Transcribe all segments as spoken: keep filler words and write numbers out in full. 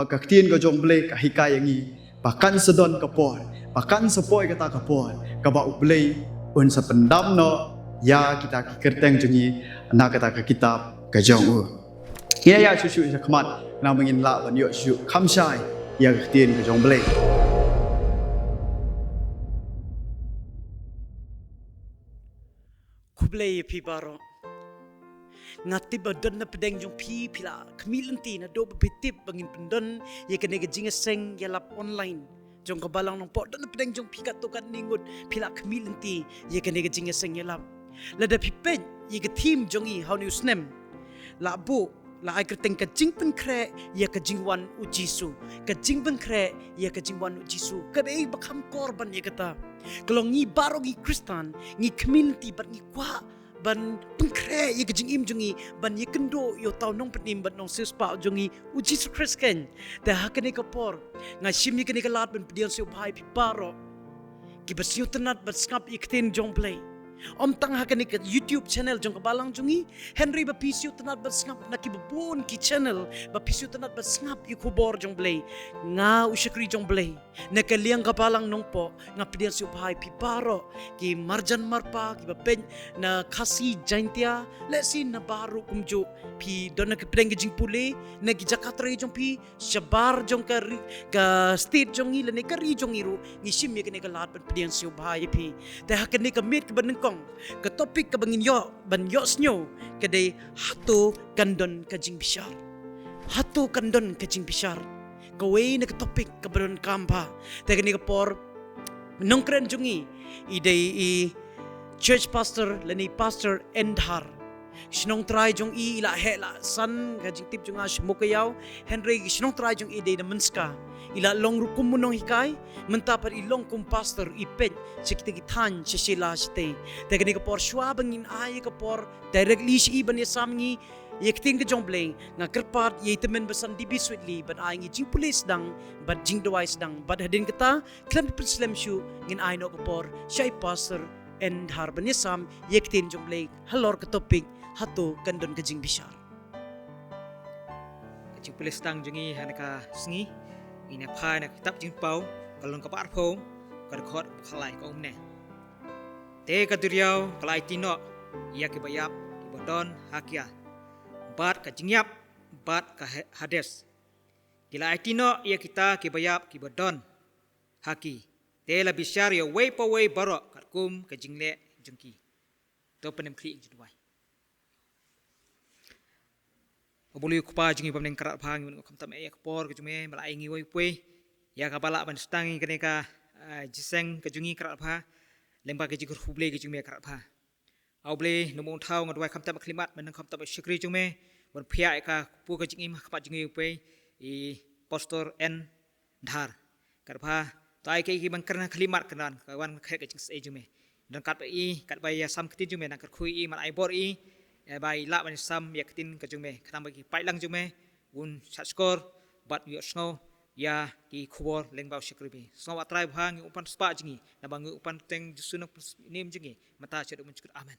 Ka ktien ka jong U Blei ka hikai ïa ngi ba kan sa don ka por, ba kan sa poi kata ka por kaba U Blei un sa pyndam noh ïa kita ki kyrteng jong ngi na kata ka kitab ka jong u. Ngin ïa shu shu sha khmat, nang ba ngin lah ban ïoh shu kham shai ïa ka ktien ka jong U Blei. Khublei ïa phi baroh. Nga tip ba don na pdeng jong phi, phi la khmih lynti naduh ba phi tip ba ngin pyndon ïa kane ka jingïaseng ïalap online jong ka Balang Nongpoh. Don na pdeng jong phi katto katne ngut, phi la khmih lynti ïa kane ka jingïaseng ïalap. Lada phi peit ïa ka theme jong ngi ha une u snem, la buh, la ai kyrteng ka jingpynkhreh ïa ka jingwan u Jisu. Ka jingpynkhreh ïa ka jingwan u Jisu. Kaei ba kham kor ban ïa kata? Ka long ngi baroh ngi Khristan, ngi khmih lynti bad ngi kwah ban pynkhreh ïa ka jingim jong ngi ban ïakynduh ïa uta u nongpynim bad nongsiewspah jong ngi u Jisu Khrist keiñ. Te ha kane ka por nga shim ïa kane ka lad ban pdiang sngewbha ïa phi baroh kiba sngewtynnat ban sngap ïa ka ktien jong U Blei. Ym tang ha kane ka YouTube channel jong ka Balang jong ngi, hynrei ba phi sngewtynnat ban sngap na kiba bun ki channel, ba phi sngewtynnat ban sngap ïa ka khubor jong U Blei. Nga u shakri jong U Blei na ka liang ka Balang Nongpoh, nga pdiang sngewbha ïa phi baroh, ki marjan marpa kiba peit na Khasi Jaintia, lehse na baroh kumjuh, phi don na ka pdeng ka jingpule, na ki jaka trei jong phi, shabar jong ka ri, ka state jong ngi lane ka ri jong ngi ruh, ngi shim ïa kane ka lad ban pdiang sngewbha ïa phi. Te ha kane ka miet kaba nyngkong, ka topic kaba ngin ïoh ban ïohsngew ka dei, hato kan don ka jingbishar? Hato kan don ka jingbishar? Kawei na ka topic kaba donkam bha. Te kane ka por, nongkren jong ngi i dei i Church Pastor lane Pastor N Dhar. Shnong trai jong i i la heh la san, ka jingtip jong nga sha Mowkaiaw, hynrei ka shnong trai jong i dei na Mynska. I la long ruh kum u nonghikai, mynta pat i long kum pastor, i peit sha kita ki thaiñ sha Shella shatei. Te kane ka por, shuwa ba ngin ai ka por directly sha i ban ïasam ngi ïa ka ktien ka jong U Blei, nga kyrpad ïa i tymmen basan D B Sweetly ban ai ngi jingpule sdang bad jingduwai sdang. Bad hadien kata, khlem pynslem shuh, ngin ai noh ka por sha i Pastor N Dhar ban ïasam ïa ka ktien jong U Blei halor ka topic, hato kan don ka jingbishar? Ka jingpule sdang jong ngi ha kane ka sngi, ngin ïa phai na ka kitab Jingpynpaw, ka lynnong kaba arphew, ka dkhot kaba khatlai, ka ong kumne: Te ka duriaw ka la aiti noh ïa kiba ïap kiba don ha ki, bad ka jingïap bad ka Ha-, Hades. Ki la aiti noh ïa kita kiba ïap kiba don ha ki, te la bishar ïa uwei pa uwei baroh katkum ka jingleh jong ki. To pyndem khlieh, ngin duwai. Khublei ko Kpa jong ngi ba bneng, kyrpad ba ngi wan khamtam ïa ka por ka jong me, ba la ai ngi uwei pa uwei ïa kaba lah ban sdang ïa kane ka, ah, jingïaseng ka jong ngi, kyrpad, lyngba ka jingkyrkhu Blei ka jong me, kyrpad. A U Blei, nongmong thaw, nga duwai khamtam khlieh mat, mynta khamtam shakri jong me, ban phiah ïa ka por ka jingim ha khmat jong ngi uwei pa uwei, i Pastor N Dhar. Kyrpad, to ai ki ban kren khlieh mat, kynran ka wan khet ka jingsngewsih jong me. Don katba i, katba ïasam ka ktien jong me, nang kyrkhu i, man ai bor i, ïa ba i lah ban sam ïa ka ktien ka jong me, khnang ba ki paidlang jong me un shahshkor bad ïohsngew ïa ki khubor lyngba u shakri me. Sngewbha Trai ba ngi u pan spah jong ngi, naba ngi u pan teng Jisu nongpynim jong ngi, mynta shaduh mynjur. Amen.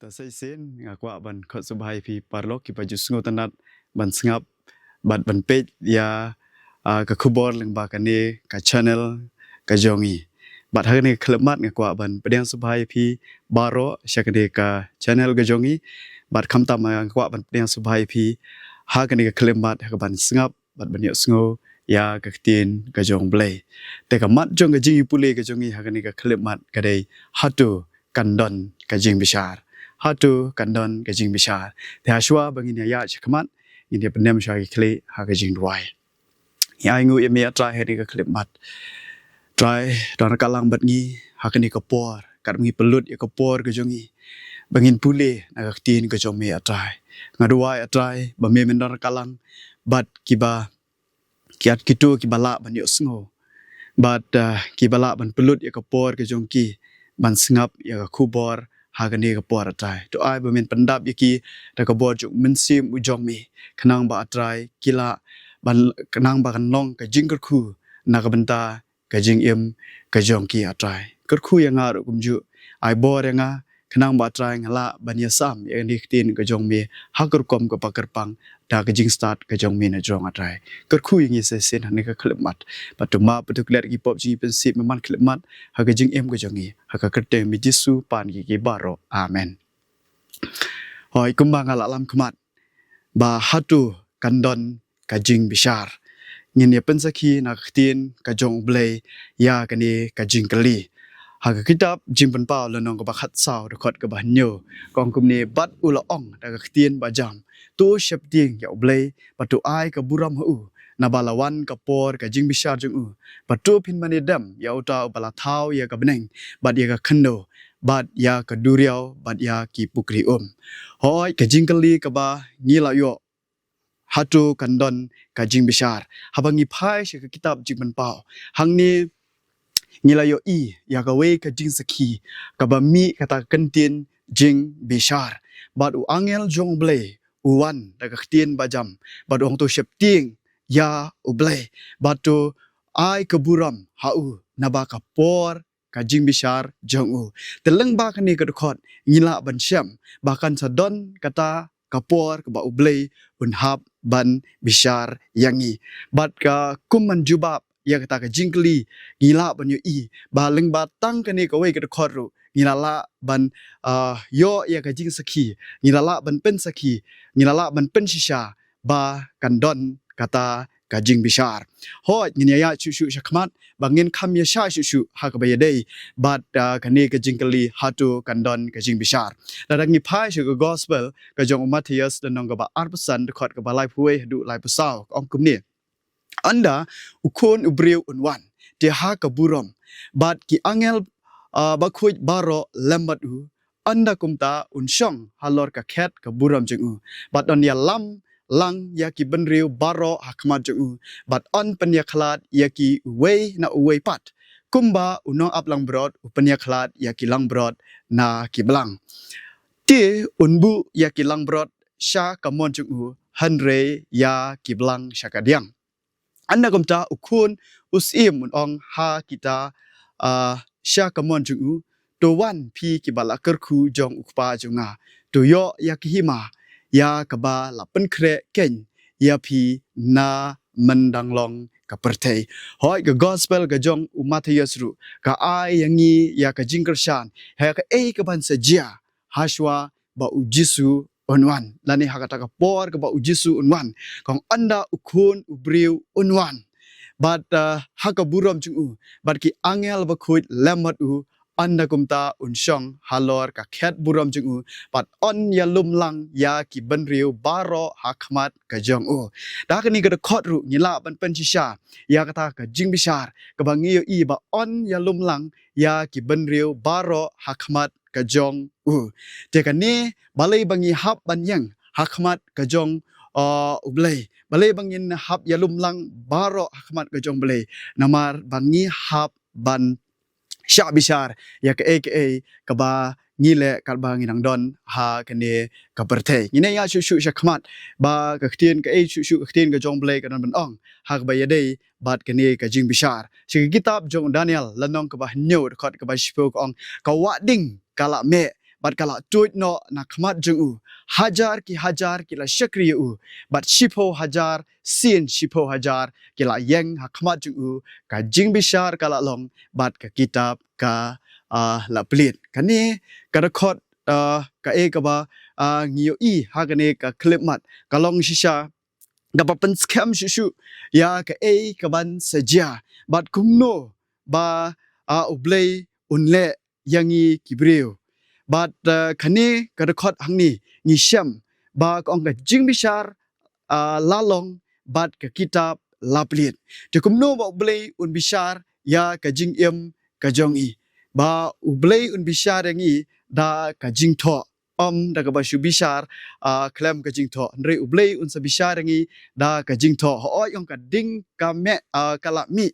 Te sa shisien nga kwah ban khot sngewbha ïa phi paralok kiba ju sngewtynnat ban sngap bad ban peit ïa, ah, ka khubor lyngba kane ka channel ka jong ngi. Bad ha kane ka khyllipmat nga kwah ban pdiang sngewbha ïa phi baroh sha kane ka channel ka jong ngi. Bad khamtam nga kwah ban pdiang sngewbha ïa phi ha kane ka khyllipmat ha kaban sngap bad ban ïohsngew ïa ka ktien ka jong U Blei. Te ka mat jong ka jingïapule ka jong ngi ha kane ka khyllipmat ka dei, hato kan don ka jingbishar? Hato kan don ka jingbishar? Te ha shuwa ba ngin ïa ïaid sha khmat, ngin ïa pyndem shuwa ki khlieh ha ka jingduwai. Ngi ainguh ïa me, A Trai, ha kane ka khyllipmat. Trai, don ryngkat lang bad ngi ha kane ka por, katba ngi pynlut ïa ka por ka jong ngi ba ngin pule na ka ktien ka jong me, A Trai. Nga duwai, A Trai, ba me men don ryngkat lang bad kiba, ki at kito kiba lah ban ïohsngew bad, ah, kiba lah ban pynlut ïa ka por ka jong ki ban sngap ïa ka khubor ha kane ka por, A Trai. To ai ba men pyndap ïa ki da ka bor jong u Mynsiem u jong me, khnang ba, A Trai, ki lah ban, khnang ba kan long ka jingkyrkhu na ka bynta ka jingim ka jong ki, A Trai. Kyrkhu ïa nga ruh kumjuh, ai bor ïa nga, khnang ba Trai nga lah ban ïasam ïa kane ka ktien ka jong me ha ka rukom kaba kyrpang da ka jingstad ka jong me na jrong, ah Trai. Kyrkhu ïa ngi sa shisien ha kane ka khyllipmat. Bad to map bad to klet ki pop jong ngi, pynsih me man khyllipmat ha ka jingim ka jong ngi, ha ka kyrteng me Jisu pan ngi ki baroh. Amen. Hooid, kumba nga la lam khmat ba hato kan don ka jingbishar, ngin ïa pynsakhi na ka ktien ka jong U Blei ïa kane ka jingkylli. Ha ka kitab Jingpynpaw lynnong kaba khatsaw, dkhot kaba hynñiew, ka ong kumne: Bad u la ong da ka ktien bajam: To sheptieng ïa U Blei, bad to ai ka burom ha u, naba la wan ka por ka jingbishar jong u. Bad to phin mane dem ïa uta uba la thaw ïa ka bneng bad ïa ka khyndew bad ïa ka duriaw bad ïa ki pukri um. Hooid, ka jingkylli kaba ngi la ïoh: Hato kan don ka jingbishar? Haba ngi phai sha ka kitab Jingpynpaw, hangne ngi la ïohi ïa kawei ka jingsakhi kaba mih kata ka kyntien jingbishar: Bad u angel jong U Blei u wan da ka ktien bajam, bad u ong: To sheptieng ïa U Blei, bad to ai ka burom ha u, naba ka por ka jingbishar jong u. Te lyngba kane ka dkhot ngi lah ban shem ba kan sa don kata ka por kaba U Blei un hap ban bishar ïa ngi. Bad ka kum ban jubab ïa kata ka jingkylli, ngi lah ban ïohi ba lyngba tang kane kawei ka dkhot ruh ngi la lah ban, ah, ïoh ïa ka jingsakhi, ngi la lah ban pynsakhi, ngi la lah ban pynshisha ba kan don kata ka jingbishar. Hooid, ngin ïa ïaid shuh shuh shakhmat ba ngin kham ïa shai shuh shuh ha kaba ïadei bad, ah, kane ka jingkylli, hato kan don ka jingbishar. Lada ngi phai sha ka gospel ka jong u Mathaios, lynnong kaba arphew san, dkhot kaba laiphew wei haduh laiphew saw, ka ong kumne: Ynda u Khun u briew un wan, te ha ka burom, bad ki angel, ah, bakhuid baroh lem bad u, ynda kumta un shong halor ka khet ka burom jong u, bad yn ïalam lang ïa ki bynriew baroh ha khmat jong u, bad yn pynïakhlad ïa ki uwei na uwei pat, kumba u nongaplangbrot u pynïakhlad ïa ki langbrot na ki blang. Te un buh ïa ki langbrot sha ka mon jong u, hynrei ïa ki blang sha kadiang. Ynda kumta u Khun u Syiem un ong ha kita, ah, sha ka mon jong u: To wan, phi kiba la kyrkhu jong u Kpa jong nga, to ïoh ïa ka hima ïa kaba la pynkhreh keiñ ïa phi na myndang long ka pyrthei. Hooid, ka gospel ka jong u Mathaios ruh ka ai ïa ngi ïa ka jingkyrshan ha kaei kaban sa jia hashwa ba U Jisu un wan, lane ha kata ka por kaba U Jisu un wan. Ka ong: Ynda u Khun u briew un wan, bad, ah, ha ka burom jong u, bad ki angel bakhuid lem bad u, ynda kumta un shong halor ka khet burom jong u, bad yn ïalum lang ïa ki bynriew baroh ha khmat ka jong u. Da kane ka dkhot ruh ngi lah ban pynshisha ïa kata ka jingbishar kaba ngi ïohi ba yn ïalum lang ïa ki bynriew baroh ha khmat ka jong u. Te kane, balei ba ngi hap ban ïeng ha khmat ka jong, uh, U Blei? Balei ba ngin hap ïalum lang baroh ha khmat ka jong U Blei? Namar ba ngi hap ban shah bishar ïa kaei kaei kaba ngi leh katba ngi nang don ha kane ka pyrthei. Ngin ïa shuh shuh shakhmat ba ka ktien, kaei shuh shuh ka ktien ka jong U Blei ka don ban ong ha kaba ïadei bad kane ka jingbishar. Sha ka kitab jong u Daniel, lynnong kaba hynñiew, dkhot kaba shiphew, ka ong: Ka wahding ka la meh bad ka la tuid noh na khmat jong u. Hajar ki hajar ki la shakri ïa u, bad shiphew hajar sien shiphew hajar ki la ïeng ha khmat jong u. Ka jingbishar ka la long bad ka kitab ka, ah, la plied. Kane ka dkhot, ah, kaei kaba, ah, ngi ïohi ha kane ka khyllipmat ka long shisha kaba pynskhem shuh shuh ïa kaei kaban sa jia bad kumno ba, ah, U Blei un leh ïa ngi ki briew. Bad, ah, kane ka dkhot hangne ngi shem ba ka ong ka jingbishar, ah, la long bad ka kitab la plied. Te kumno ba U Blei un bishar ïa ka jingim ka jong ngi? Ba U Blei un bishar ïa ngi da ka jingthoh, ym da kaba shu bishar, ah, khlem ka jingthoh. Hynrei U Blei un sa bishar ïa ngi da ka jingthoh. Hooid, ong ka ding ka meh, ah, ka la mih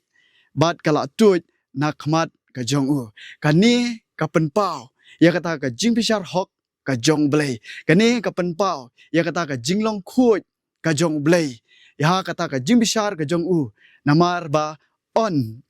bad ka la tuid na khmat ka jong u. Kane ka pynpaw ïa kata ka jingbishar hok ka jong U Blei. Kane ka pynpaw ïa kata ka jinglong khuid ka jong U Blei, ïa kata ka jingbishar ka jong u. Namar ba yn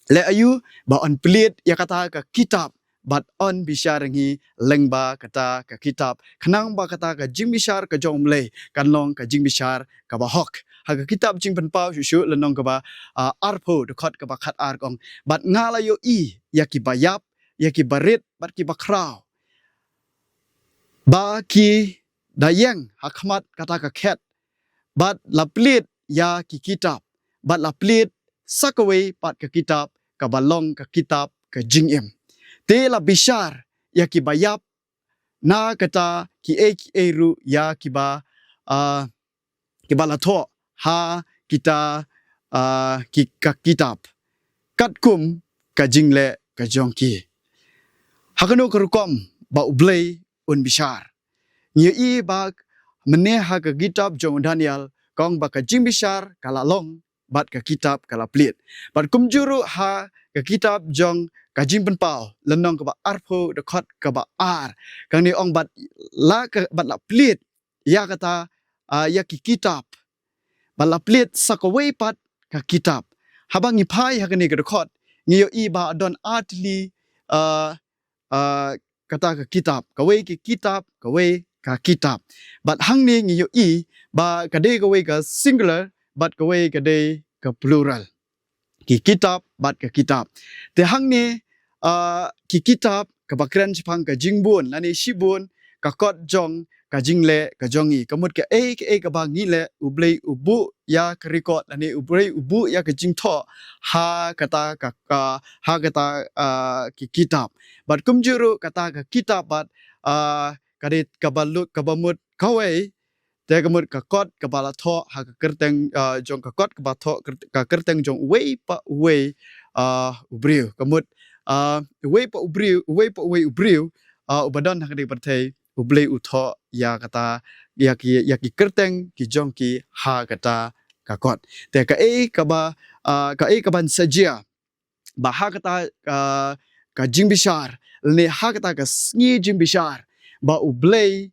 leh aïu? Ba yn plied ïa kata ka kitab bad yn bishar ïa ngi lyngba kata ka kitab, khnang ba kata ka jingbishar ka jong U Blei kan long ka jingbishar kaba hok. Ha ka kitab Jingpynpaw shuh shuh lynnong kaba, ah, arphew, dkhot kaba khatar ka ong: Bad nga la ïohi ïa kiba ïap, ïa kiba rit bad kiba khraw, ba ki da ïeng ha khmat kata ka khet, bad la plied ïa ki kitab, bad la plied sa kawei pat ka kitab, kaba long ka kitab ka jingim. Te la bishar ïa kiba ïap na kata kiei kiei ruh ïa kiba, ah, kiba la thoh ha kita, ah, ki, ka kitab, katkum ka jingleh ka jong ki. Ha kano ka rukom ba U Blei un bishar? Ngi ïohi ba mynne ha ka kitab jong u Daniel ka ong ba ka jingbishar ka la long bad ka kitab ka la plied. Bad kumjuh ruh ha ka kitab jong ka Jingpynpaw lynnong kaba arphew, dkhot kaba ar, ka ngi ong bad la ka, bad la plied ïa kata, ah, ïa ki kitab, bad la plied sa kawei pat ka kitab. Haba ngi phai ha kane ka dkhot, ngi ïohi ba don artylli, ah, ah, kata ka kitab, kawei ki kitab, kawei ka kitab. Bad hangne ngi ïohi ba ka dei kawei ka singular bad kawei ka dei ka plural. Ki kitab bad ka kitab. Te hangne, ah, ki kitab kaba kren shaphang ka jingbun lane shibun ka kot jong ka jingleh ka jong ngi. Ka mut kaei kaei kaba ngi leh, U Blei u buh ïa ka record lane U Blei u buh ïa ka jingthoh ha kata ka, ka, ha kata, ah, ki kitab. Bad kumjuh ruh kata ka kitab bad, ah, ka dei kaba lut, kaba mut kawei, te ka mut ka kot kaba la thoh ha ka kyrteng, ah, jong ka kot kaba thoh kyrt-, ka kyrteng jong uwei pa uwei, ah, u briew. Ka mut, ah, uwei pa u briew, uwei pa uwei u briew, ah, uba don ha kane ka pyrthei, U Blei u thoh ïa kata, ïa ki, ïa ki kyrteng ki jong ki ha kata ka kot. Te kaei kaba, ah, kaei kaban sa jia ba ha kata, ah, ka jingbishar, lane ha kata ka sngi jingbishar, ba U Blei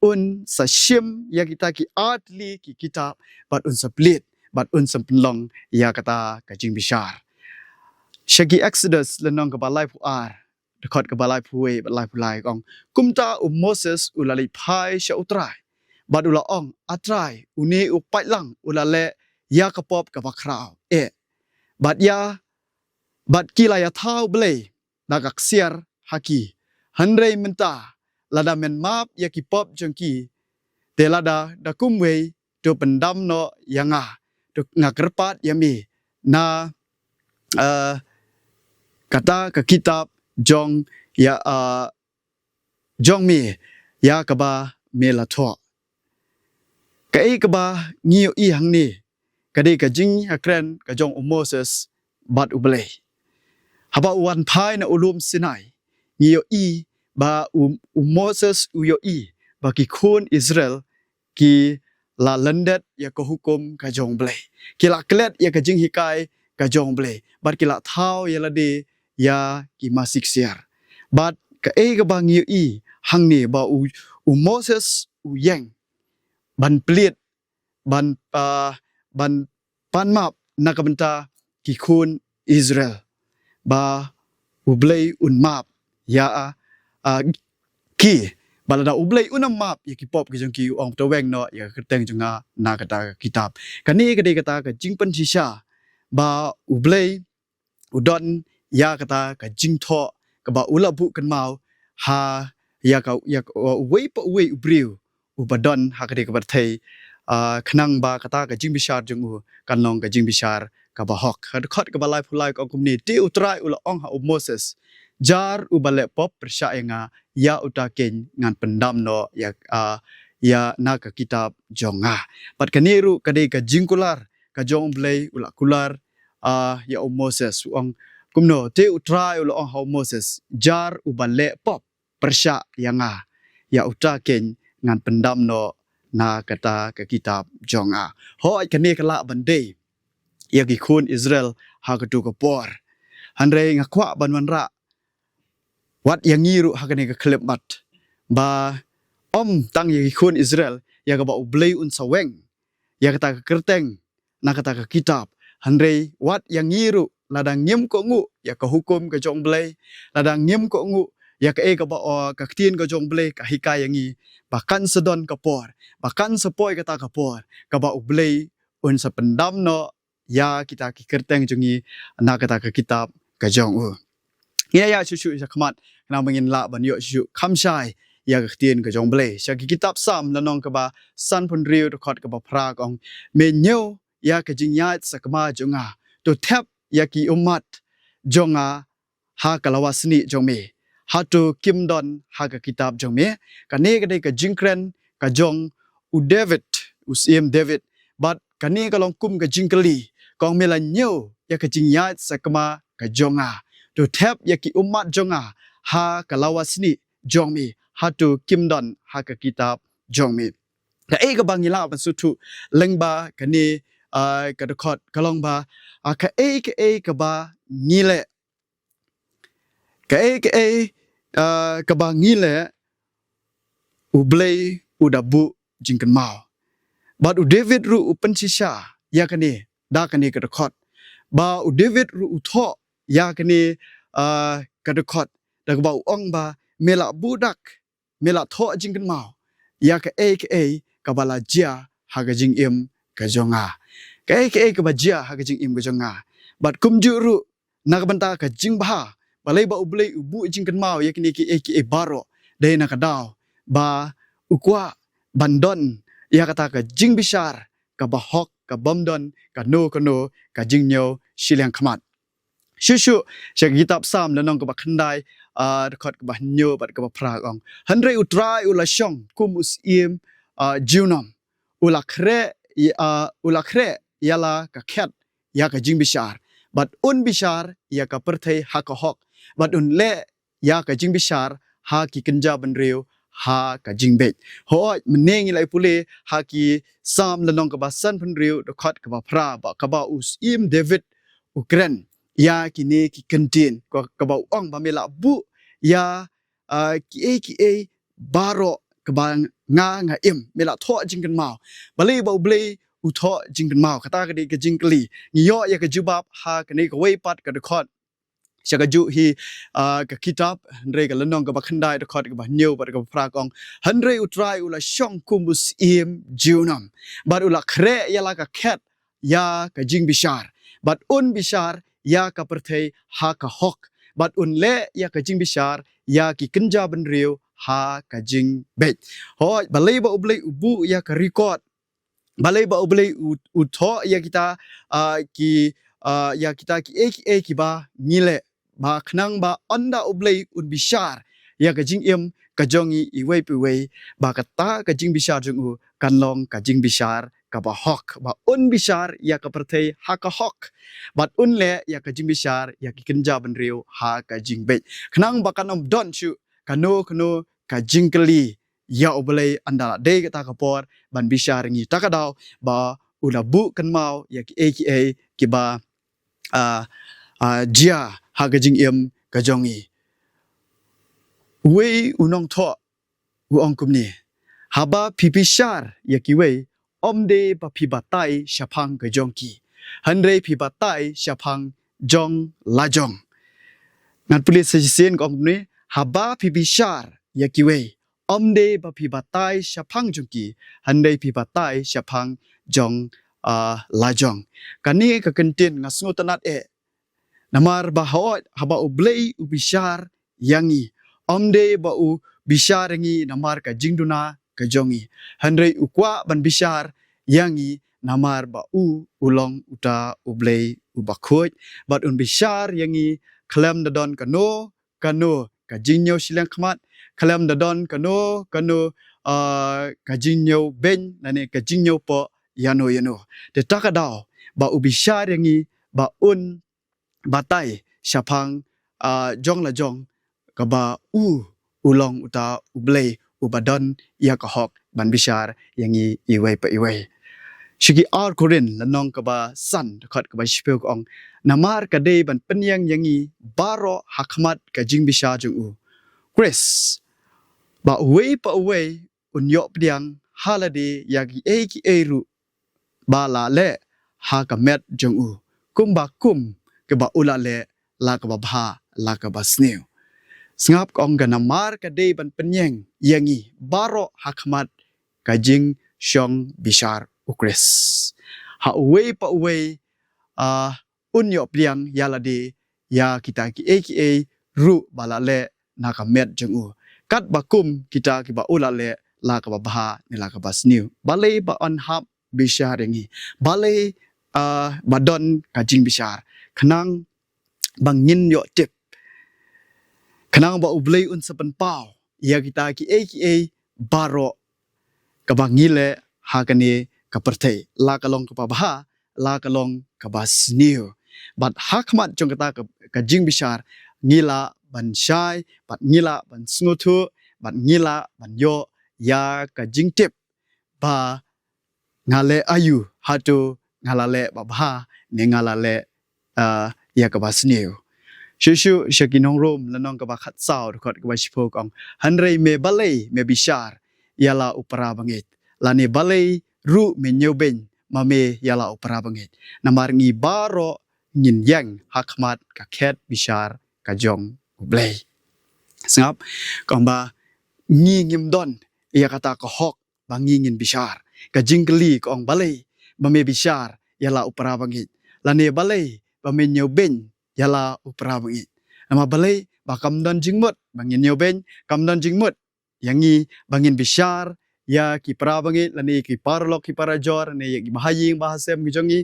un sa shim ïa kita ki artylli ki kitab, bad un sa plied, bad un sa pynlong ïa kata ka jingbishar. Sha ki Exodus lynnong kaba laiphew ar, dkhot kaba laiphew wei bad laiphew lai ka ong: Kumta u Moses u la leit phai sha U Trai, bad u la ong, A Trai, une u paidlang u la leh ïa ka pop kaba khraw, eh, bad ïa, bad ki la ïathaw blei da ka ksiar ha ki. Hynrei mynta, lada men map ïa ki pop jong ki, te lada da kumwei, to pyndam noh ïa nga, to nga kyrpad ïa me na, eh, kata ka kitab jong ïa, eh, jong me, ïa kaba me la thoh. Kaei kaba ngi ïohi hangne, ka dei ka jingïakren ka jong u Moses bad U Blei. Haba u wan phai na u lum Sinai, ngi ïohi ba u, u Moses u ïohi ba ki khun Israel ki la lyndet ïa ka hukum ka jong U Blei. Ki la klet ïa ka jinghikai ka jong U Blei, bad ki la thaw ïa lade ïa ki masi ksiar. Bad kaei kaba ngi ïohi hangne, ba u, u Moses u ïeng ban plied, ban, ah, ban pan map na ka bynta ki khun Israel, ba U Blei un map ïa, ah, ki. Ba lada U Blei un ym map ïa ki pop ki jong ki, u ong, to weng noh ïa ka kyrteng jong nga na kata ka kitab. Kane ka dei kata ka jingpynshisha ba U Blei u don ïa kata ka jingthoh kaba u la buh kynmaw ha ïa ka, ïa ka, uwei pa uwei u briew uba don ha kane ka pyrthei, ah, khnang ba kata ka jingbishar jong u kan long ka jingbishar kaba hok. Ka dkhot kaba laiphew lai ka ong kumne: Te U Trai u la ong ha u Moses, Jar uba leh pop pyrshah ïa nga, ïa uta keiñ ngan pyndam noh ïa, ah, ïa na ka kitab jong nga. Bad kane ruh ka dei ka jingkular ka jong U Blei, u la kular, ah, ïa u Moses, u ong kumno? Te U Trai u la ong ha u Moses, Jar uba leh pop pyrshah ïa nga, ïa uta keiñ ngan pyndam noh na kata ka kitab jong nga. Hooid, kane ka lah ban dei ïa ki khun Israel ha kato ka por. Hynrei nga kwah ban wanrah wat ïa ngi ruh ha kane ka khyllipmat, ba ym tang ïa ki khun Israel ïa kaba U Blei un sa weng ïa kata ka kyrteng na kata ka kitab, hynrei wat ïa ngi ruh lada ngim kohnguh ïa ka hukum ka jong U Blei, lada ngim kohnguh ïa kaei kaba, o, ka ktien ka jong U Blei ka hikai ïa ngi, ba kan sa don ka por, ba kan sa poi kata ka por kaba U Blei un sa pyndam noh ïa kita ki kyrteng jong ngi na kata ka kitab ka jong u. Ngin ïa shu shu sha khmat, khnang ba ngin lah ban ïoh shu kham shai ïa ka ktien ka jong U Blei. Sha ki kitab Salm, lynnong kaba sanphew hynriew, dkhot kaba phra, ka ong: Me ñiew ïa ka jingïaid sakma jong nga, to thep ïa ki ummat jong nga ha ka lawa snieh jong me, hato kim don ha ka kitab jong me? Kane ka dei ka jingkren ka jong u David, u Syiem David. Bad kane ka long kum ka jingkylli, ka ong: Me la ñiew ïa ka jingïaid sakma ka jong nga, to thep ïa ki ummat jong nga ha ka lawa snieh jong me, hato kim don ha ka kitab jong me? Kaei kaba ngi lah ban sngewthuh lyngba kane, ah, ka dkhot ka long ba, ah, kaei kaei kaba ngi leh, kaei kaei, ah, kaba ngi leh, U Blei u da buh jingkynmaw. Bad u David ruh u pynshisha ïa kane da kane ka dkhot. Ba u David ruh u thoh ïa kane, ah, ka dkhot da kaba u ong ba, me la buh dak, me la thoh jingkynmaw ïa kaei kaei kaba la jia ha ka jingim ka jong nga, kaei kaei kaba jia ha ka jingim ka jong nga. Bad kumjuh ruh, na ka bynta ka jingbha, balei ba U Blei u buh jingkynmaw ïa kine kiei kiei baroh? Dei na ka daw ba u kwah ban don ïa kata ka jingbishar kaba hok, ka bym don kano kano ka jingñiew shiliang khmat. Shuh shuh sha ka kitab Salm, lynnong kaba khyndai, ah, dkhot kaba hynñiew bad kaba phra, ka ong: Hynrei U Trai u la shong kum u syiem, ah, junom. U la khreh ïa, ah, u la khreh ïa la ka khet ïa ka jingbishar, bad un bishar ïa ka pyrthei ha ka hok, bad un leh ïa ka jingbishar ha ki kynja bynriew ha ka jingbeit. Hooid, mynne ngi la ïa pule ha ki Salm, lynnong kaba sanphew hynriew, dkhot kaba phra, ba kaba u Syiem David u kren ïa kine ki kyntien, ka, kaba u ong ba, me la buh ïa, ah, kiei kiei baroh kaba nga, nga im, me la thoh jingkynmaw. Balei ba U Blei u thoh jingkynmaw? Kata ka dei ka jingkylli. Ngi ïoh ïa ka jubab ha kane kawei pat ka dkhot sha kajuh hi, ah, ka kitab, hynrei ka lynnong kaba khyndai, dkhot kaba hynñiew bad kaba phra, ka ong: Hynrei U Trai u la shong kum u syiem junom, bad u la khreh ïa la ka khet ïa ka jingbishar, bad un bishar ïa ka pyrthei ha ka hok, bad un leh ïa ka jingbishar ïa ki kynja bynriew ha ka jingbeit. Hooid, balei ba U Blei u buh ïa ka record? Balei ba U Blei u, u thoh ïa kita, ah, ki, ah, ïa kita kiei kiei kiba ngi leh? Ba khnang ba ynda U Blei un bishar ïa ka jingim ka jong ngi iwei pa iwei, ba kata ka jingbishar jong u kan long ka jingbishar kaba hok, ba un bishar ïa ka pyrthei ha ka hok, bad un leh ïa ka jingbishar ïa ki kynja bynriew ha ka jingbeit, khnang ba kan ym don shuh kano kano ka jingkylli ïa U Blei ynda la dei kata ka por ban bishar ïa ngi. Ta ka daw ba u la buh kynmaw ïa kiei kiei kiba, ah, ah, jia ha ka jingim ka jong ngi. Uwei u nongthoh u ong kumne: Haba phi bishar ïa kiwei, ym dei ba phi batai shaphang ka jong ki, hynrei phi batai shaphang jong la jong. Ngan pule sa shisien, ka ong kumne: Haba phi bishar ïa kiwei, ym dei ba phi batai shaphang jong ki, hynrei phi batai shaphang jong, ah, la jong. Kane ka kyntien nga sngewtynnad eh. Namar ba hooid, haba U Blei u bishar ïa ngi, ym dei ba u bishar ïa ngi namar ka jingduna ka jong ngi, hynrei u kwah ban bishar ïa ngi namar ba u, u long uta U Blei uba khuid, bad un bishar ïa ngi khlem da don kano kano ka jingñiew shiliang khmat, khlem da don kano kano, ah, ka jingñiew beiñ lane ka jingñiew poh ïano ïano. Te ta ka daw ba u bishar ïa ngi ba un batai shaphang, ah, jong la jong, kaba u, u long uta U Blei uba don ïa ka hok ban bishar ïa ngi iwei pa iwei. Sha ki Ar Korinth, lynnong kaba san, dkhot kaba shiphew, ka ong: Namar ka dei ban pynïeng ïa ngi baroh ha khmat ka jingbishar jong U Khrist, ba uwei pa uwei un ïoh pdiang ha lade ïa kiei kiei ruh ba la leh ha ka met jong u, kumba kum kaba u la leh, la kaba bha, la kaba sniew. Sngap, ka ong ka namar ka dei ban pynïeng ïa ngi baroh ha khmat ka jingshong bishar u Khrist. Ha uwei pa uwei, ah, un ïoh pdiang ïa lade ïa kita kiei kiei ruh ba la leh na ka met jong u, katba kum kita kiba u la leh, la kaba bha ne la kaba sniew. Balei ba un hap bishar ïa ngi? Balei, ah, ba don ka jingbishar? Khnang ba ngin ïoh tip, khnang ba U Blei un sa pynpaw ïa kita kiei kiei baroh kaba ngi leh ha kane ka pyrthei, la ka long kaba bha, la ka long kaba sniew. Bad ha khmat jong kata ka, ka jingbishar, ngi lah ban shai, bad ngi lah ban sngewthuh, bad ngi lah ban ïoh ïa ka jingtip ba nga leh aïu, hato nga la leh ba bha ne nga la leh, ah, ïa kaba sniew. Shuh shuh sha ki nong Rom, lynnong kaba khatsaw, dkhot kaba shiphew, ka ong: Hynrei me balei me bishar ïa la u para bangeit? Lane balei ruh me ñiewbeiñ ma me ïa la u para bangeit? Namar ngi baroh ngin ïeng ha khmat ka khet bishar ka jong U Blei. Sngap, ka ong ba ngi ngim don ïa kata ka hok ba ngi ngin bishar. Ka jingkylli ka ong: Balei ba me bishar ïa la u para bangeit? Lane balei ba me ñiewbeiñ ïa la u para bangeit? Namar balei? Ba kam don jingmut ba ngin ñiewbeiñ, kam don jingmut ïa ngi ba ngin bishar ïa ki para bangeit, lane ki paralok, ki parajor, lane ïa ki bahaïing bahasem ki jong ngi.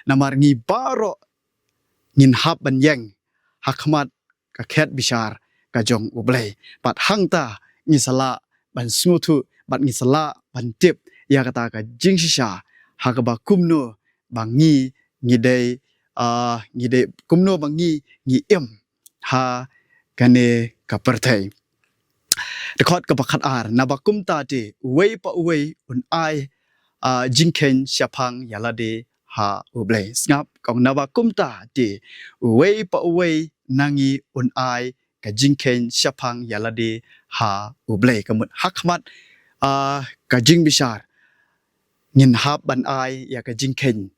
Namar ngi baroh ngin hap ban ïeng ha khmat ka khet bishar ka jong U Blei. Bad hangta ngi sa lah ban sngewthuh, bad ngi sa lah ban tip ïa kata ka jingshisha, ha kaba kumno ba ngi, ngi dei, ah, ngi dei, kumno ba ngi, ngi im ha kane ka pyrthei. Dkhot kaba khatar: Naba kumta te, uwei pa uwei un ai, ah, jingkheiñ shaphang ïa lade ha U Blei. Sngap, ka ong: Naba kumta te, uwei pa uwei na ngi un ai ka jingkheiñ shaphang ïa lade ha U Blei. Ka mut ha khmat, ah, ka jingbishar, ngin hap ban ai ïa ka jingkheiñ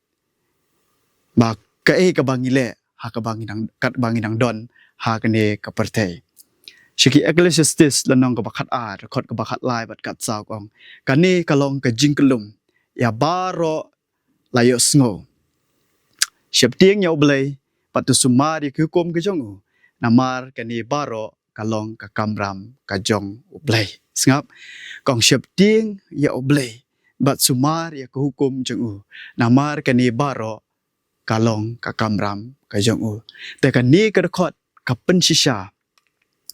ba kaei kaba ngi leh, ha kaba ngi dang, katba ngi dang don ha kane ka pyrthei. Sha ki Ecclesiastes, lynnong kaba khatar, dkhot kaba khatlai bad khatsaw, ka ong: Kane ka long ka jingkyllum ïa baroh la ïohsngew. Sheptieng ïa U Blei, bad to sumar ïa ki hukum ka jong u, namar kane baroh ka long ka kamram ka jong U Blei. Sngap, ka ong: Sheptieng ïa U Blei, bad sumar ïa ki hukum jong u, namar kane baroh ka long ka kamram ka jong u. Te kane ka dkhot ka pynshisha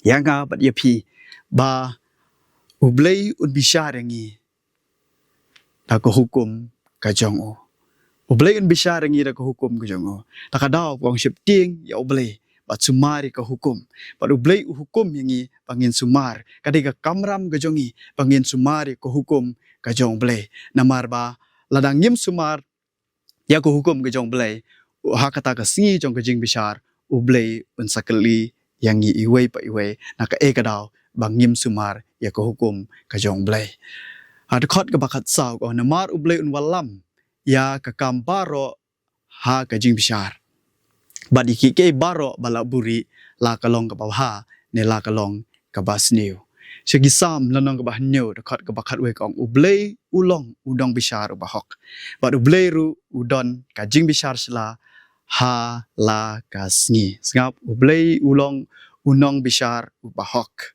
ïa nga bad ïa phi ba U Blei un bishar ïa ngi da ka hukum ka jong u. U Blei un bishar ïa ngi da ka hukum ka jong u. Ta ka daw, ka ong: Sheptieng ïa U Blei, bad sumar ïa ka hukum. Bad U Blei u hukum ïa ngi ba ngin sumar. Ka dei ka kamram ka jong ngi ba ngin sumar ïa ka hukum ka jong U Blei. Namar ba lada ngim sumar ïa ka hukum ka jong U Blei, ha kata ka sngi jong ka jingbishar, U Blei un sa kylli ïa ngi iwei pa iwei na kaei ka daw ba ngim sumar ïa ka hukum ka jong U Blei. Ha dkhot kaba khatsaw, ka ong: Namar U Blei un wallam ïa ka kam baroh ha ka jingbishar, bad ïa kiei kiei baroh ba la buhrieh, la ka long kaba bha ne la ka long kaba sniew. Sha ki Salm, lynnong kaba hynñiew, dkhot kaba khatwei, ka ong: U Blei u long u nongbishar uba hok, bad U Blei ruh u don ka jingbishar shylla ha la ka sngi. Sngap, U Blei u long u nongbishar uba hok.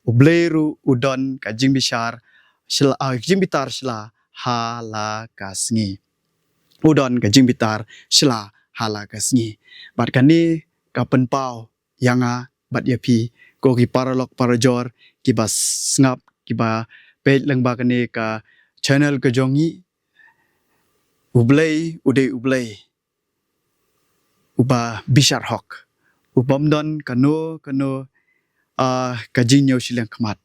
U Blei ruh u don ka jingbishar shylla, ah, jingbitar shylla ha la ka sngi. U don ka jingbitar shylla ha la ka sngi. Bad kane ka pynpaw ïa nga bad ïa phi, ko ki paralok parajor kiba sngap, kiba peit lyngba kane ka channel ka jong ngi. U Blei u dei U Blei uba bishar hok, u bym don kano kano, ah, ka jingñiew shiliang khmat.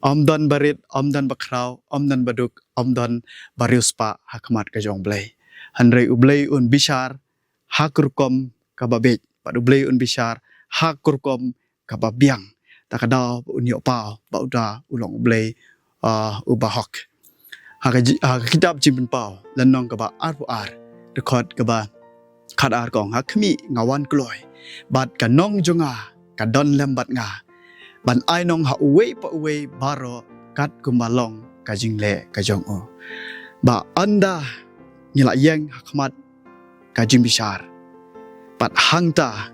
Ym don barit, ym don bakhraw, ym don baduk, ym don bariewspah ha khmat ka jong U Blei. Hynrei U Blei un bishar ha ka rukom kaba beit, bad U Blei un bishar ha ka rukom kaba biang. Ta ka daw ba un ïohpaw ba u da u long U Blei, ah, uba hok. Ha ka ji-, ha ka kitab Jingpynpaw, lynnong kaba arphew ar, dkhot kaba Khatar ka ong, ha khmih nga wan kloi, bad ka nong jong nga ka don lem bad nga, ban ai nong ha uwei pa uwei baroh katkum ba long ka jingleh ka jong u. Ba ynda ngi la ïeng ha khmat ka jingbishar, bad hangta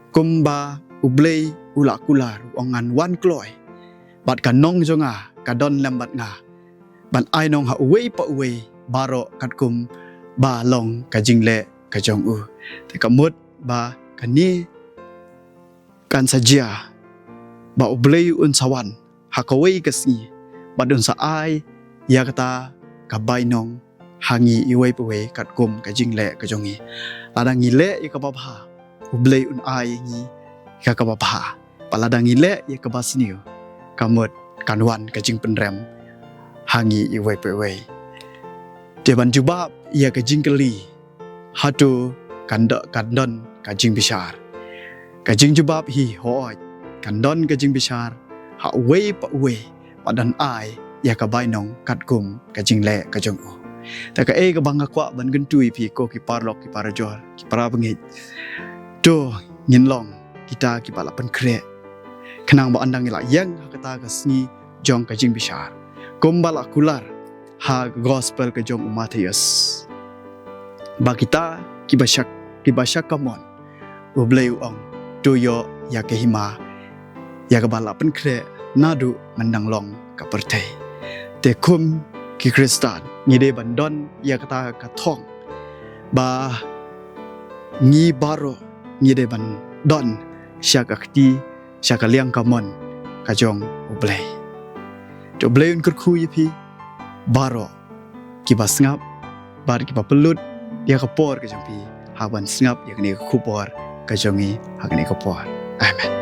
kumba U Blei u la kular, u ong ngan wan kloi, bad ka nong jong nga ka don lem bad nga, ban ai nong ha uwei pa uwei baroh katkum ba long ka jingleh ka jong u. Te ka mut ba kane kan sa jia ba U Blei un sa wan ha kawei ka sngi, bad un sa ai ïa kata ka bainong ha ngi iwei pa iwei katkum ka jingleh ka jong ngi. Lada ngi leh ïa kaba bha, U Blei un ai ïa ngi ïa kaba bha. Bad lada ngi leh ïa kaba sniew, ka mut kan wan ka jingpynrem ha ngi iwei pa iwei. Te ban jubab ïa ka jingkylli, hato kan do-, kan don ka jingbishar? Ka jingjubab hi, hooid, kan don ka jingbishar ha uwei pa uwei, bad un ai ïa ka bainong katkum ka jingleh ka jong u. Te kaei kaba nga kwah ban kyntu ïa phi, ko ki paralok, ki parajor, ki parabangeit, to ngin long kita kiba la pynkhreh, khnang ba ynda ngi la ïeng ha kata ka sngi jong ka jingbishar, kumba la kular ha ka gospel ka jong u Mathaios, ba kita kiba sha, kiba sha kamon, U Blei u ong, to ïoh ïa ka hima, ïa kaba la pynkhreh naduh myndang long ka pyrthei. Te kum ki Khristan, ngi dei ban don ïa kata ka thong, ba ngi baroh ngi dei ban don sha ka kti, sha ka liang kamon ka jong U Blei. To U Blei un kyrkhu ïa phi baroh kiba sngap, bad kiba pynlut ïa ka por ka jong phi, ha ban sngap ïa kane ka khubor ka jong ngi ha kane ka por. Amen.